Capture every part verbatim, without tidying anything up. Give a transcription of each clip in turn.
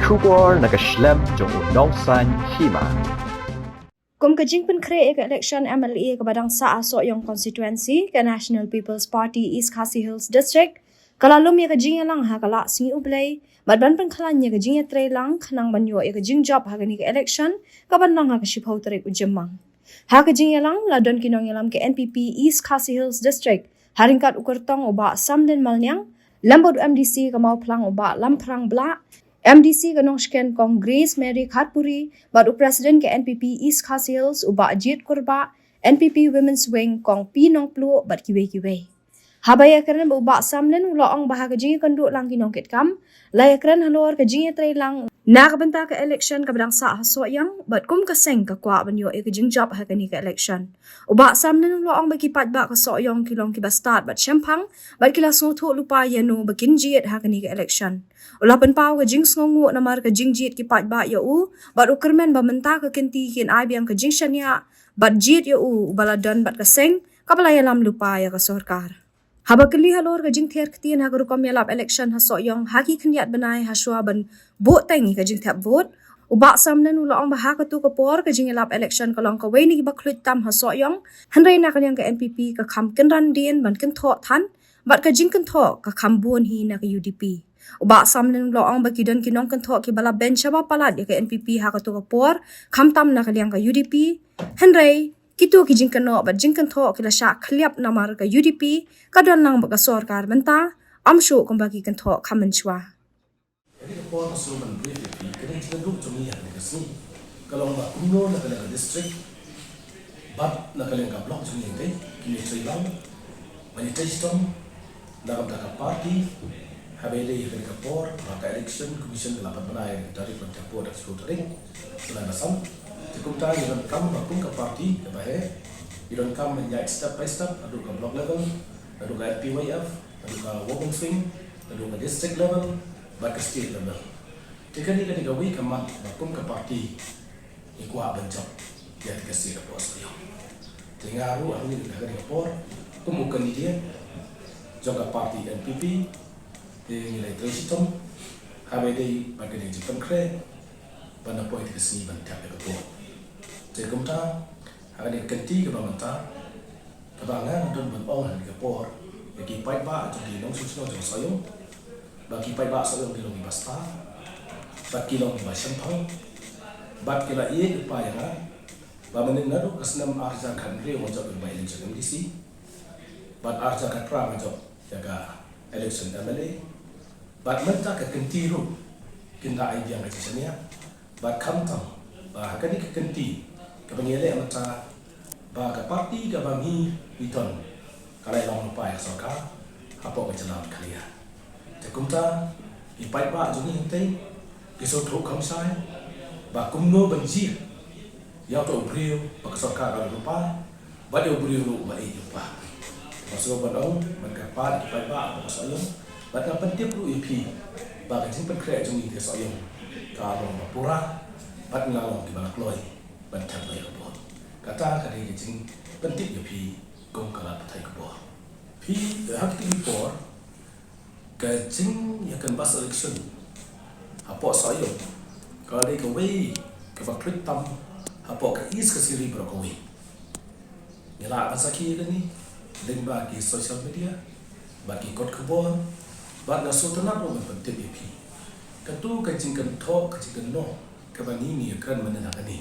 Khubor na ka shlem jong u nongsan hima. Kum ka jingpynkhreh ïa ka election M L A kaba dang sah ha Sohiong constituency, ka National People's Party East Khasi Hills District ka la lum ïa ka jingïalang ha ka Lah Sngi U Blei bad ban pynkhlaiñ ïa ka jingïatreilang khnang ban ïoh ïa ka jingjop ha kane ka election kaban long ha ka shiphew tarik u Jymmang. Ha ka jingïalang la don ki nongïalam ka N P P East Khasi Hills District ha ryngkat u kyrtong u Bah Samlin Malniang, lem bad u M D C ka Mawphlang u Bah Lamphrang Blah, M D C ka Nongshken Kong Grace Mary Khatpuri bad u President ka N P P East Khasi Hills u Bah Jied Kurbah, N P P Women's Wing Kong P Nongpluh bad kiwei kiwei. Haba ïakren bad u Bah Samlin u la ong ba ha ka jingïakynduh lang ki nongkitkam la ïakren halor ka jingïatreilang na ka bynta ka election kaba dang sah ha Sohiong bad kum ka seng ka kwah ban ïoh ïa ka jingjop ha kane ka election. U Bah Samlin u la ong ba ki paidbah ka Sohiong ki long kiba stad bad shemphang bad ki la sngewthuh lypa ïano ba kin jied ha kane ka election. U la pynpaw ka jingsngewnguh namar ka jingjied ki paidbah ïa u bad u kyrmen ba mynta ka kynti kin ai biang ka jingshaniah bad jied ïa u uba la don bad ka seng kaba la ïalam lypa ïa ka sorkar. Haba kylli halor ka jingthiar ktien ha ka rukom ïalap election ha Sohiong ha ki khyndiat bnai hashwa ban buh teng ïa ka jingthep vote, u Bah Samlin u la ong ba ha katu ka por ka jingïalap election ka long kawei na kiba khluit tam ha Sohiong, hynrei na ka liang ka N P P ka kham kynran dien ban kynthoh than bad ka jingkynthoh ka kham bun hi na ka U D P. U Bah Samlin u la ong ba ki don ki nongkynthoh kiba la beiñ shaba palat ïa ka N P P ha katu ka por, khamtam na ka liang ka U D P, hynrei kito ki jingkynnoh bad jingkynthoh ki la shah khliap namar ka U D P ka don lang bad ka sorkar mynta, ym shuh kumba ki kynthoh kham mynshuwa. Kane ka por nga sngewbha ban brief ïa phi, kane ka jingkynduh jong ngi ha kane ka sngi ka long ba kumno na ka liang ka district bad na ka liang ka block jong ngi, te kin ïatrei lang ban ïatrei shitom na ka bynta ka party, haba ïadei ha kane ka por ba ka Election Commission ka la pat bna ïa ka tarik ban thep vote ha ka shiphew tarik u bnai ba san. Te kumta ngi donkam ba kum ka party kaba heh ngi donkam ban ïaid step by step, haduh ka block level, haduh ka F P Y F, haduh ka Women's Wing, haduh ka district level bad ka state level. Te kane ka dei kawei ka mat ba kum ka party ngi kwah ban jop ïa ka state hapoh Sohiong. Te nga ruh hangne ha kane ka por kum u candidate jong ka party N P P, te ngi la ïatrei shitom haba ïadei bad kane ka jingpynkhreh ban da poi ïa ka sngi ban thep ïa ka vote. Te kumta ha kane ka kynti kaba mynta, kaba nga nga don ban ong ha kane ka por ïa ki paidbah jong ki nongshong shnong jong Sohiong, ba ki paidbah Sohiong ki long kiba stad bad ki long kiba shemphang bad ki la ïeit lypa ïa nga ba mynnin naduh ka snem ar hajar khathynriew nga jop ïa ka by-election M D C bad ar hajar khatphra nga jop ïa ka election M L A bad mynta ka kynti ruh kin da ai biang ka jingshaniah. Bad khamtam ba ha kane ka kynti kaba ngi ïaleh mynta ba ka party kaba ngi ngi don ka la ïalam lypa ïa ka sorkar hapoh ka jylla Meghalaya. Te kumta ki paidbah jong ngi hangtei ki sngewthuh kham shai ba kumno ban jied ïa uto u briew ba ka sorkar ka la lypa bad ïa u briew ruh ba ïeit lypa. Nga sngewbha ban ong ban kyrpad ïa ki paidbah hapoh Sohiong bad nga pyntip ruh ïa phi ba ka jingpynkhreh jong ngi ka Sohiong ka long ba pura bad ngi la long kiba la kloi ban thep ïa ka vote. Kata ka dei ka jingpyntip ïa phi kum ka lad pathai khubor. Phi ha kiti ki por ka jingïakynbas election hapoh Sohiong ka la dei kawei kaba khluit tam hapoh ka East Khasi Hills baroh kawei. Ngi lah ban sakhi ïa kane lyngba ki social media bad ki kot khubor bad nga sngewtynnat ruh ban pyntip ïa phi. Katu ka jingkynthoh ka jingkynnoh kaba ngi ngi ïakren mynne ha kane,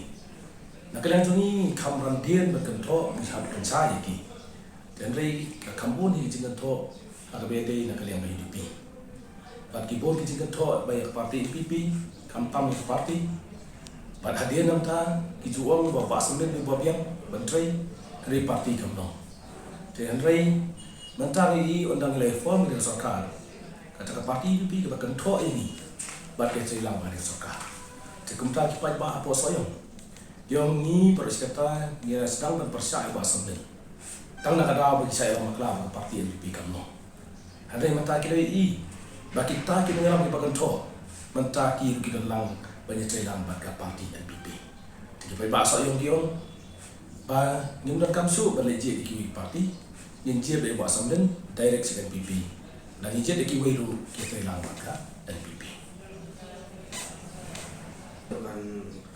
na ka liang jong ngi ngi kham ran dien ban kynthoh, ngi kham pynshai ïa ki. Hynrei ka kham bun hi ka jingkynthoh ha kaba ïadei na ka liang ka U D P. Bad ki bun ki jingkynthoh ba ïa ka party N P P, khamtam ïa ka party. Bad hadien nangta ki ju ong ba Bah Samlin u ba biang ban trei, hynrei party kam long. Te hynrei mynta ngi ïohi ynda ngi la form ïa ka sorkar, kata ka party N P P kaba kynthoh ïa ngi bad ka trei lang bad ka sorkar. Te kumta ki paidbah hapoh Sohiong, ïa ngi baroh shi katta ngi la sdang ban pyrshah ïa Bah Samlin. Tang na ka daw ba ki shah ïalam bakla bad ka party N P P kam long. Hynrei mynta ki la ïohi ba kita ki nongïalam kiba kynthoh mynta ki ruh ki don lang ban ïatrei lang bad ka party N P P. Te ki paidbah Sohiong ki ong ba ngim donkam shuh ban leit jied ïa kiwei ki party, ngin jied ïa Bah Samlin direct sha N P P. Lada ngi jied ïa kiwei ruh ki trei lang bad ka N P P.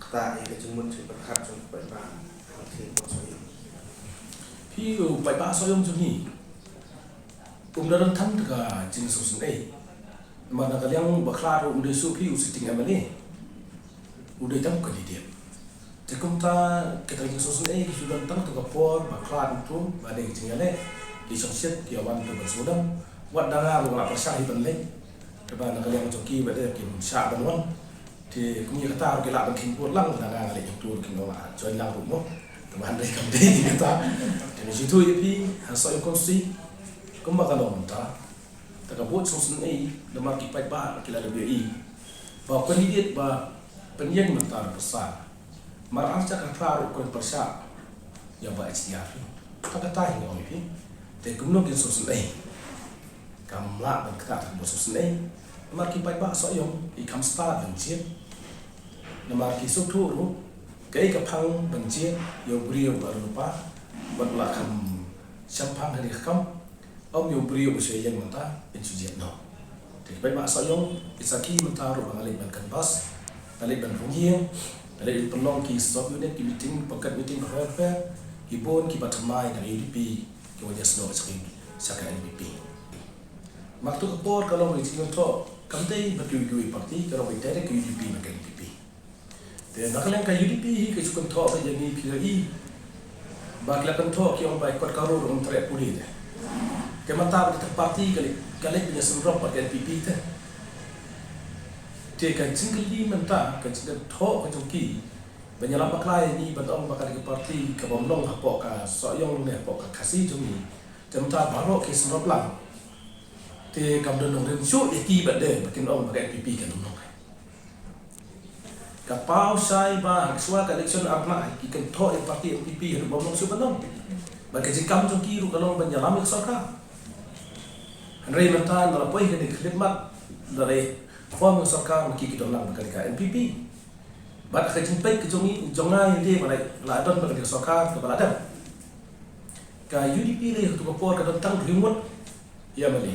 Kata ïa ka jingmut jingpyrkhat jong u paidbah hangtei u Sohiong. Phi u paidbah Sohiong jong ngi um da don tang da ka jingsngewsynei. Namar na ka liang u Bah Khlad ruh um dei shuh phi u sitting M L A. U dei tang u candidate. Te kumta kata ka jingsngewsynei ka shu don tang da ka por Bah Khlad u tu ba dei ka jingïaleh. Ki shongshit ki ïa wan tu ban sngewdam. Wat da nga ruh nga la pyrshah hi ban leit. Te ba na ka liang jong ki ba dei kim shah ban wan. Te kum ïa kata ruh ki lah ban kheiñ vote lang, lada nga leh ïa uto ruh kin ong lah join lang ruh mo. Te ba hynrei kam dei ïa kata. Te nga shu ïathuh ïa phi ha Sohiong Constituency kumba ka long mynta. Te ka vote sngewsynei namar ki paidbah ki la leh ïa i ba u candidate ba pynïeng mynta ruh pyrshah. Mar ar hajar khatphra ruh u kren pyrshah ïa Bah H D R. Te kata hi nga ong ïa phi. Te kumno kin sngewsynei. Kam lah ban ktah tang ba sngewsynei. Namar ki paidbah Sohiong ki kham stad ban jied. Namar ki sngewthuh ruh kaei ka phang ban jied ïa u briew ba la lypa bad la kham shemphang ha kane ka kam. Ym ïa u briew ba shu ïeng mynta in shu jied noh. Te ki paidbah Sohiong ki sakhi mynta ruh ba nga leit ban canvass, nga leit ban rung ïing, nga leit ban pynlong ki sub unit, ki meeting, pocket meeting bapher bapher, ki bun kiba thymmai na ka U D P ki wan ïasnoh sha ka, sha ka N P P. Mar tu ka por ka long ka jingkynthoh kam dei bad kiwei kiwei party, ka long ka direct ka U D P bad ka N P P. Te na ka liang ka U D P hi ka ju kynthoh ba ïa ngi phi ïa i ba ki la kynthoh ki ong ba i kot ka rud um treh pule te. Te mynta ba ka party ka leit, ka leit ban ïasynrop bad ka N P P te. Te ka jingkylli mynta ka jingkynthoh ka jong ki ban ïalam bakla ïa ngi ban ong ba ka dei ka party ka bym long hapoh ka Sohiong ne hapoh ka Khasi jong ngi. Te mynta baroh ki synrop lang. Te kam don nongrim shuh ïa ki ba dei ba kin ong ba ka N P P kan ym long. Ka paw shai ba ha shuwa ka election ar bnai ki kynthoh ïa party N P P haduh bym long shuh ban long. Bad ka jingkam jong ki ruh ka long ban ïalam ïa ka sorkar. Hynrei mynta nda la poi kane ka khyllipmat, nda la form ïa ka sorkar, ma ki ki don lang bad kane ka N P P. Bad ka jingpeit ka jong ngi, jong nga ïa dei ba la, la don bad kane ka sorkar kaba la dep. Ka U D P lei ha tu ka por ka don tang hynriew ngut ïa M L A.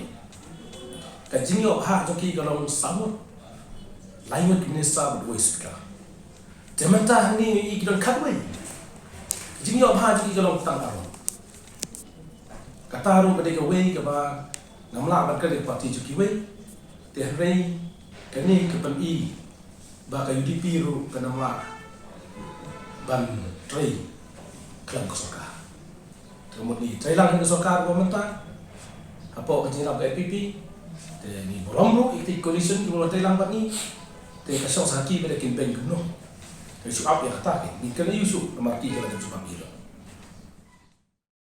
Ka jingïoh bha jong ki ka long saw ngut. Lai ngut ki minister bad uwei u speaker. Te mynta hangne ïa ki don khatwei. Ka jingïoh bha jong ki ka long tang ar ngut. Kata ruh ka dei kawei kaba ngam lah ban kren ïa ka party jong kiwei. Te hynrei kane ka pyni ba ka U D P ruh kan ym lah ban trei khlem ka sorkar. Te ka mut ngi trei lang ha ka sorkar ba mynta hapoh ka jingïalam ka N P P. Te ngi burom ruh ïa ka coalition kiba trei lang bad ngi. Te ka shong sha ki ba dei kin beiñ kumno. Te shu ap ïa kata, ki ngi kren ïa u shu namar ki ka la kin shu